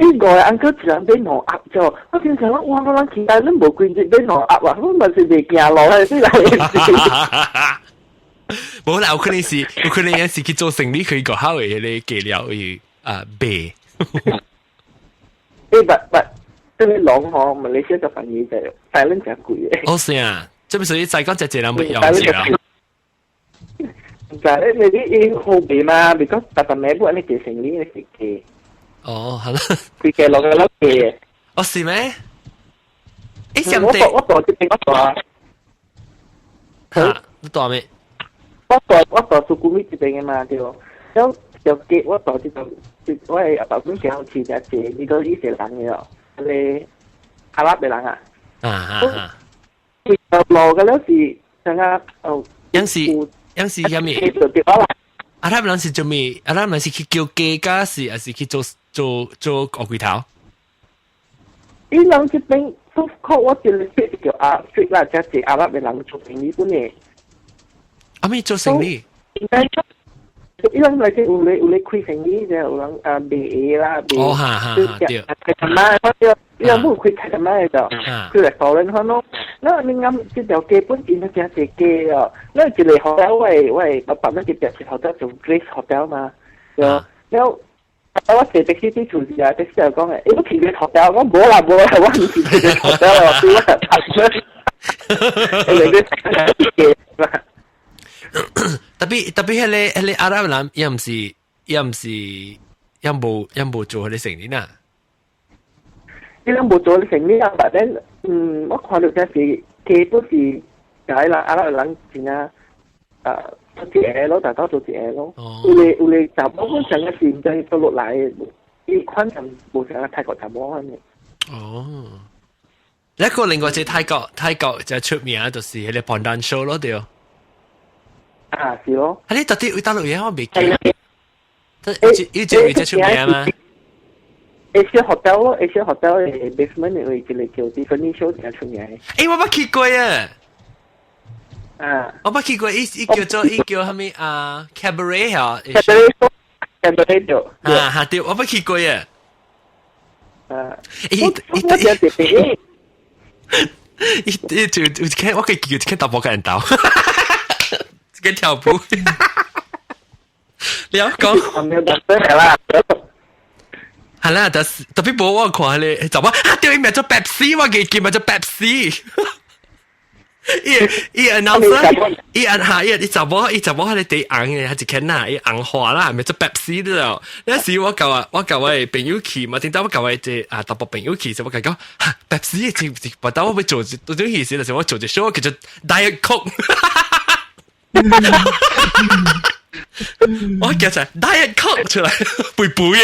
呢個 uncle 一人買兩盒啫，我聽講哇，我人期待恁無規日買兩盒啊，我嘛是袂行路係對來。無啦，有可能是去做生理，佢個好嘅迄個計料去啊賣。欸，不，這個籠吼，馬來西亞就反而就大輪真貴嘅。哦是啊，這邊屬於再講只只人沒用是啊。唔知你你伊好賣嘛？比較特特買不你做生理你是貴。哦，係啦。佢嘅落個落嘅。哦是咩？欸，我我大這邊我大。嚇，你大咩？我大蘇古米這邊嘅嘛對。了條街我大這度，我係阿爸本時候飼只隻，伊個伊是人嘅哦，個阿拉伯人啊。啊啊啊！佢路嘅了是，等下哦。有時有時啥物？阿拉伯人是做咩？阿拉伯人是去叫雞，架是還是去做做做烏龜頭？伊人這邊都靠我這裡叫阿 street 啦，這是阿拉伯人做生意本嘅。阿咩做生意？應該伊人來這有咧開生意，就有人啊賣鞋啦，賣。哦，哈哈哈，對。開他媽，對，伊人冇開開他媽的就，開 restaurant 款咯。那你啱這條街本身都真濟街哦。那一個 hotel 我爸爸那個邊是 hotel 做 Grace Hotel 嘛，對。了，我坐的士啲厝時啊，的士就講誒，你去個 hotel，我無啦無啦，我唔是去個 hotel，我對我頭先。你個街嘛。特別彼個阿拉伯人，伊毋是，伊無做彼個生意呐。伊攏無做生意啊，但係我看到這是基本是解啦，阿拉伯人真啊，做一個咯，大家做一個咯。有咧查某本成個是毋知倒落來的，伊款就無像泰國查某款的。哦，一個另外一個泰國就出名就是彼個 Pandan Show 咯，對。啊，是咯。啊，你到底為大陸嘢我未記。伊這位最出名嗎？ Asia Hotel 咯，Asia Hotel 的 basement 有一個叫 Tiffany Show 真出名。欸，我捌去過啊！啊，我捌去過，伊叫啥物啊？Cabaret 嚇，Cabaret 對。啊，哈對，我捌去過啊。啊，伊伊我真特別。伊伊就有一間我可以叫一間大波個人鬥，一間跳舞。你要講？啦。係啦，但是特別無我看彼個查某啊，對，伊名做 Pepsi，我記記名做 Pepsi。伊 announcer，伊按下伊伊查某伊查某彼個地紅的，還一間呐，伊紅花啦，名做 Pepsi 了。那時我佮我的朋友去嘛，頂到我佮我這啊大伯朋友去，就我共講，哈 Pepsi 這這，不當我欲做這種意思，就是我做一 show 叫做 Diet Coke。我叫出來 Diet Coke 出來，肥肥的。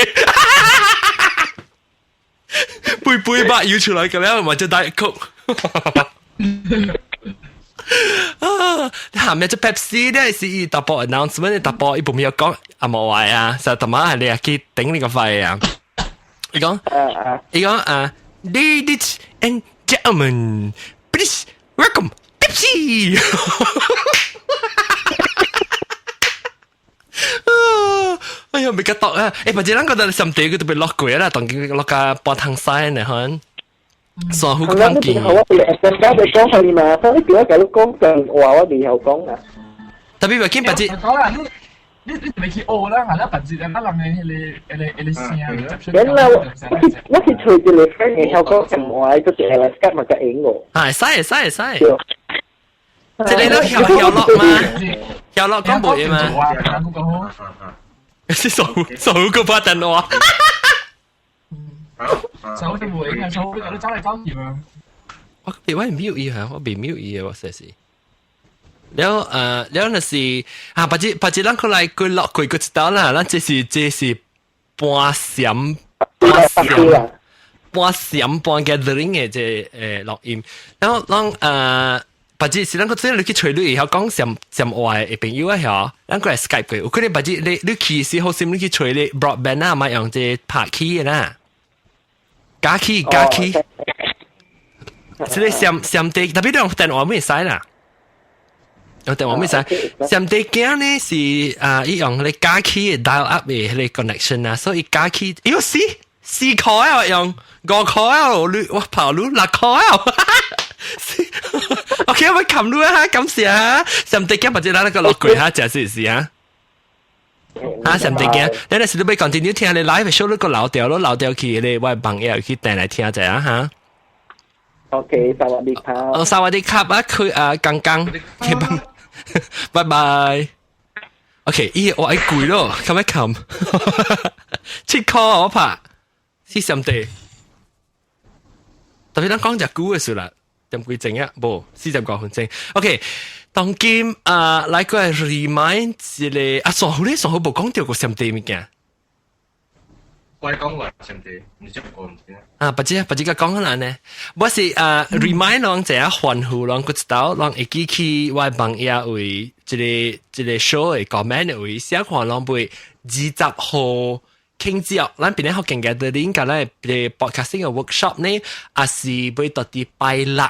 肥肥肉游出來，咁樣嘛就 Diet Coke。啊！下面這 Pepsi 咧是伊淡薄 announcement，淡薄伊無咪講阿毛話啊，實淡仔係你去頂你個肺啊！伊講啊，Ladies and gentlemen, please welcome Pepsi。哎呀，未覺得啊！欸，或者咱覺得上地佢都被落過啦，當今落個半湯山呢，可山虎湯見。我會講佢嘛，所以叫我甲你講真話，我未曉講啊。特別話見別只。講啦，你未去學啦，啊！你別只咱人的彼個聲。原來我是揣一個 friend 會曉講什話，就一個來夾嘛較應我。啊，會使會使會使。這個都曉曉落嗎？曉落講無嘢嗎？是手手個把電話。手就冇影啊，手你走嚟走去啊。我別我 mute 伊嚇，我未 mute 伊嘅我實是。了了那是啊，別只咱過來過落過過一道啦，咱這是半閃半閃半閃半 gathering 嘅這錄音。然後咱別只是咱個這你去揣你會曉講暹暹話的朋友啊曉，咱過來 Skype 過，有可能別只你去時好心你去揣你 broadband 啊，咪用這拍起的啦，加起加起。這個暹暹地，特別你用電話會使啦。我電話咩使？上帝鏡呢是啊，伊用彼個早起的 dial up 的彼個 connection 啊，所以早起，喲四塊啊，用5塊啊，你我跑路6塊啊。OK，我冚路啊，感謝啊！上帝鏡或者咱那個落櫃哈，食是是啊。啊，上帝鏡，你若是你欲 continue 聽你 live show，你個留掉咯，留掉去你我網頁去訂來聽者啊哈。 OK，สวัสดีครับ。哦，สวัสดีครับ啊，佢啊，剛剛，拜拜。OK，咦，我愛攰咯，冚一冚，7塊我拍，是上帝。特別咱講隻久嘅事啦，點幾鐘啊？無，45分鐘。OK，當今啊，來個 remind 一個啊，上好咧，上好無講到個上帝物件。我講話上帝，唔知講唔知啊，不知不知個講下呢？我是啊，remind 人這樣歡呼人，佢知道人會記起我網頁為這個這個 show 的 comment 位寫看人會20號慶祝，咱邊咧學勁嘅的恁甲咱個 podcasting 嘅 workshop 呢，也是欲到佇拜六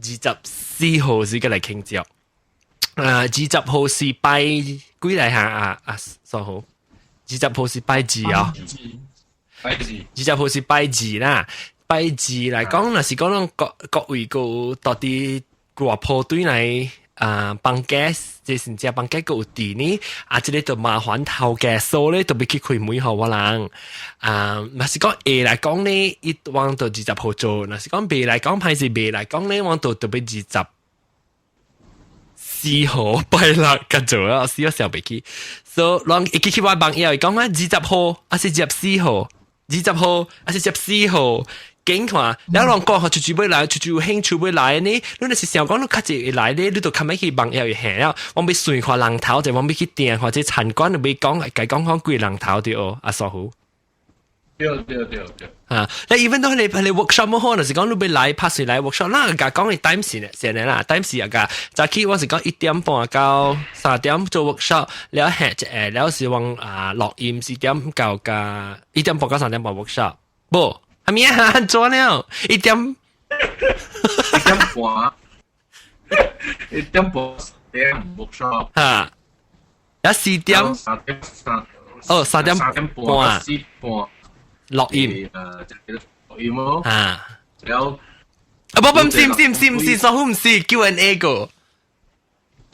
24號是個來慶祝。啊，20號是拜幾來下啊？啊，數號，二十號是拜二啊。拜二，二十號是拜二啦，拜二來講，若是講攏各各位個到佇外坡對來啊幫 gas，這是只幫 gas 個有佇呢，啊，這個就麻煩頭家數咧，特別去開門予我人。啊，若是講下來講呢，伊往到20號做；若是講未來講，歹勢未來講呢，往到特別24號拜六甲做啊，死我想袂起。所以人會記起我網頁講啊，二十號還是二十四號？二十號還是14號？緊看，了人講，出出欲來，出出有興趣欲來呢。你若是想講你較濟會來呢，你就較欲去網頁下了。我欲算看人頭，就我欲去訂或者參觀，就欲講，該講講幾人頭對哦，阿叔好。對對對對。啊，你 even 都你你 workshop 好，就是講你欲來拍水來 workshop，那個講你 time 是呢，先啦，time 是啊個，早起我是講1點半到3點做 workshop，了下一下了是往啊錄音四點到加1點半到3點半 workshop，無，係咪啊？做了一點 1點半，1點半點 workshop，哈，一4點，3點3，哦，三點 3點半4半。錄音，錄音咯，啊，然後啊不不唔是唔是唔是唔是，所以唔是 Q&A 個，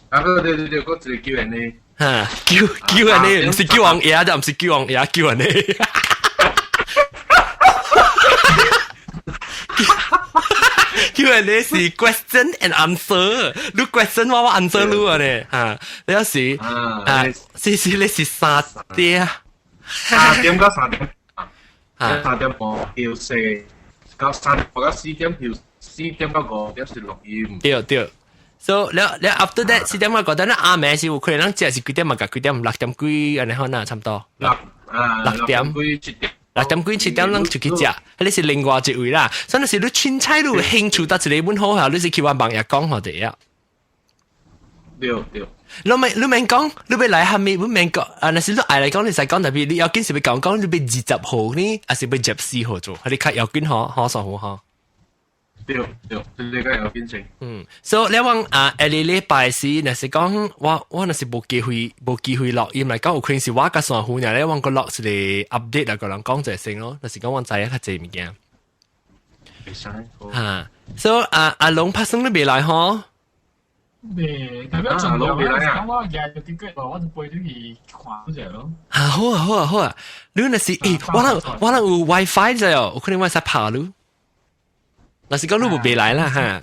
啊對對對對，嗰個 Q&A，哈，Q&A 唔是叫王爺就唔是叫王爺 Q&A。Q&A 是 question and answer，你 question 我我 answer 你啊咧，嚇，你有時啊，是是你是三點，3點到3點。3點半休息，到3點半到4點休，4點到5點是錄音。對對，所以了了 after that 4點到5點，咱暗暝是有可能咱食是幾點嘛？幾點？6點幾按呢款啊，差不多。六啊 6點幾7點。 6點幾7點，咱就去食。彼是另外一位啦。所以是你凊彩你有興趣到一個阮好下，你是去我網頁講好啲啊。對對。你免你免講，你欲來蝦米？你免講啊！若是你愛來講，你使講特別，你要緊是欲講講，你欲20號呢，還是欲24號做？你較要緊吼，好數好吼。對對，這個要緊先。嗯，所以你講啊，下個禮拜是，若是講我我若是無機會無機會錄音來講，有可能是我較算好呢，你往個錄一個 update 來個人講者先咯。若是講我知影較濟物件。會使。哈，所以啊阿龍拍生你未來吼？未，特別重要啊！我日日幾個我就背咗去看嗰隻咯。啊好啊好啊好啊！你若是欸，我人我人有 WiFi 啫哦，有可能我使拍你。若是講你無未來啦哈。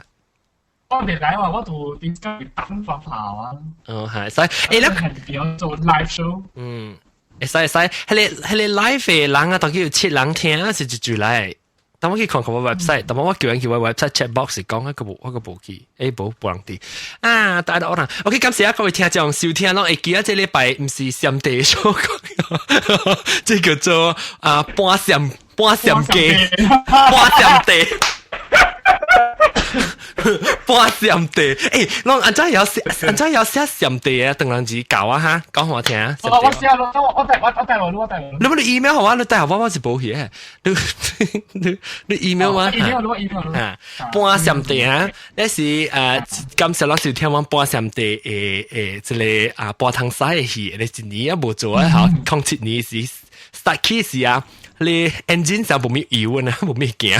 我未來話，我就點解等翻跑啊？哦係，所以欸，你係比較做 live show。嗯，會使會使，彼個彼個 live 的人啊，當叫有七人聽，是一聚來。當我去看看我 website，當我叫人去我 website chat box 講，一個無我個無去，欸無無人佇。啊，大家都人，OK，感謝啊各位聽眾收聽，攏會記啊，這禮拜毋是上帝所講，這叫做啊半閃半閃雞，半閃地。半閃地，欸，攏按怎有寫，按怎有寫閃地啊？鄧人字教啊哈，講予我聽。我寫咯，我帶落，我帶落。你冇你 email 予我，你帶予我我是無去的。你 email 嗎？email 我 email 啊，半閃地啊，那是感謝老師聽講半閃地誒誒，這个啊半湯西的戲，你一年也無做啊，吼，07年時 start 起時啊。你 engine 上無咩油呢，無咩驚。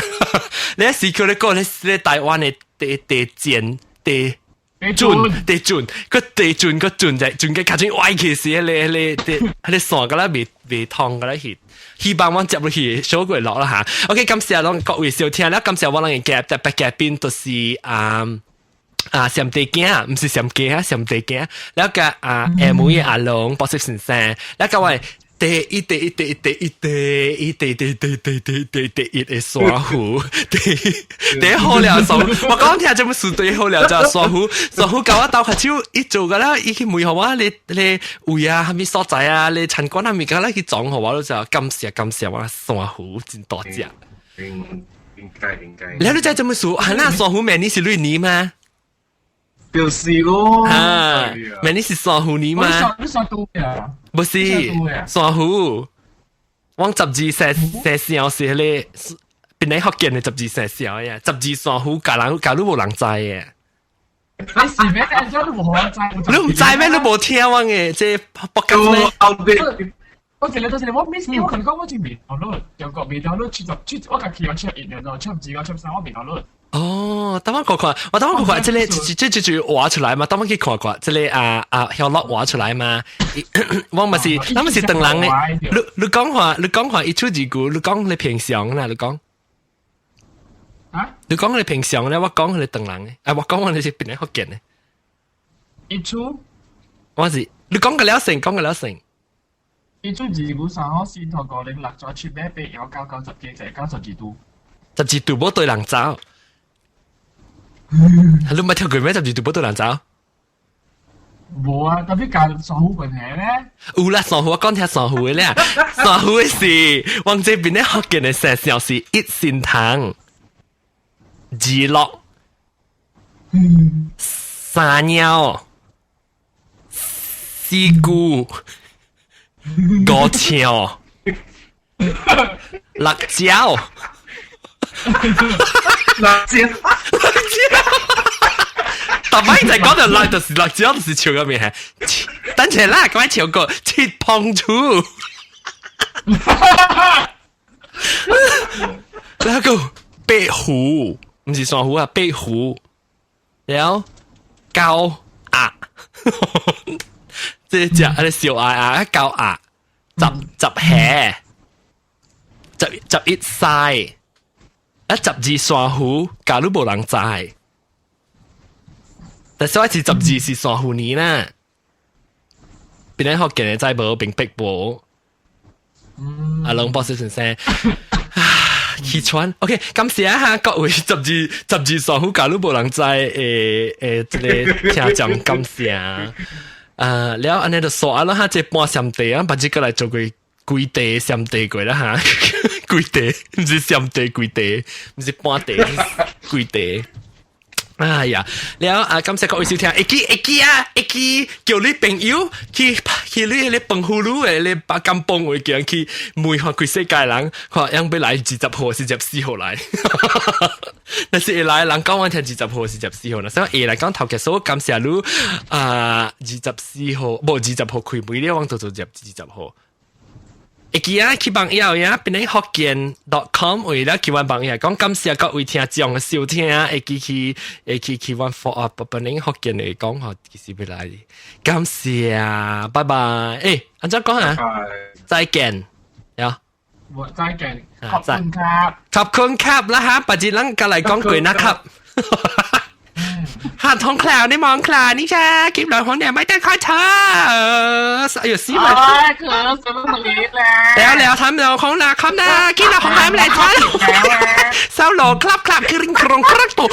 你時叫你講你台灣的地地賤地準地準個地準個準就準嘅卡準歪去時，你你你你線個啦未未通個啦去。希望我接落去小過落啦嚇。OK，感謝攏各位收聽啦，感謝我攏嘅特別嘉賓都是啊啊閃地鏡，毋是閃雞啊，閃地鏡。了個啊 M 嘅阿龍博士先生，了個我。第一第一第一第一第一第第第第第第第一的珊瑚，第第一好了珊瑚，我講聽這本書第一好了就珊瑚，珊瑚教我鬥下手，伊做個啦，伊去問予我，你你位啊，啥物所在啊，你參觀啊，物件咧去撞予我，就感謝感謝我珊瑚真大隻。應應該應該。你你知這本書，係那珊瑚明年是閭年嗎？就是咯。啊，明年是珊瑚年嗎？你山都呀？不是珊瑚，我十二生生肖是彼个邊個福建的十二生肖呀？十二珊瑚，假人假如無人知的。你是咩？人家都無人知。你毋知咩？你無聽我的這北京咩？多謝你，多謝你。我 miss 我同你講，我真未 download，中國未 download，七十七，我家己有71年咯，72、73，我未 download。哦，等我看看，我等我看看，這个這這這畫出來嘛？等我去看看，這个啊啊，曉樂畫出來嘛？我嘛是，咱嘛是唐人的。你你講話，你講話一出二句，你講你平常啦，你講。啊？你講你平常咧，我講你唐人的，啊，我講我你是邊个福建的？一出，我是你講個了成，講個了成。一出二五三號四頭五零六左七八八幺九九十幾就92度。 12度無對人走。你冇聽過咩？十二度無對人走？無啊，特別教珊瑚問題咧。有啦，珊瑚我講聽珊瑚的咧，珊瑚的是往這邊咧福建的生肖是一心堂、二樂、三鳥、四姑、五笑、六蕉。辣椒，辣椒，特擺就講到辣，就是辣椒，就是笑個面係。等陣啦，各位笑過切碰醋，那個白虎，毋是珊瑚啊，白虎，了高鴨，這隻啊，小鴨啊，高鴨，十十下，十十一歲。啊，十二珊瑚，假如無人知，但是我是十二是珊瑚年啦。邊個福建的知無？並北無。阿龍博士先生，啊，氣喘。OK，感謝哈各位十二十二珊瑚，假如無人知，誒誒，這个聽眾感謝。啊，了按呢就煞啦哈，這半閃地啊，把這個來做個規地閃地過啦哈。規地，毋是閃地規地，毋是半地，規地。哎呀，了啊！感謝各位收聽，會記會記啊，會記叫你朋友去去你彼个飯葫蘆的你把甘榜位行去問看規世界人，看樣欲來20號是14號來。若是會來人講我聽二十號是十四號，若是會來講頭家所感謝你啊，二十四號，無二十號開門了，我就做20號。會記啊，去網頁呀，變成福建 .com 為了去阮網頁，講感謝各位聽眾的收聽，會記去會記去阮福啊，本來福建來講吼，其實欲來，感謝，拜拜。欸，按怎講啊？再見，呀。我再見，ขอบคุณครับ ขอบคุณครับ啦哈，別日咱過來講過นะครับ。หาดทองคลาวในมองคลานี่จ้าคลิปหลอยของเนี่ยไม่ได้ค่อยเธอ哎呦死埋！哎，可死了你แล้วแล้วทำเราของลาคำนะคิดเราของน้ำแหละท้อ收羅ครับครับคริงครงครับตัว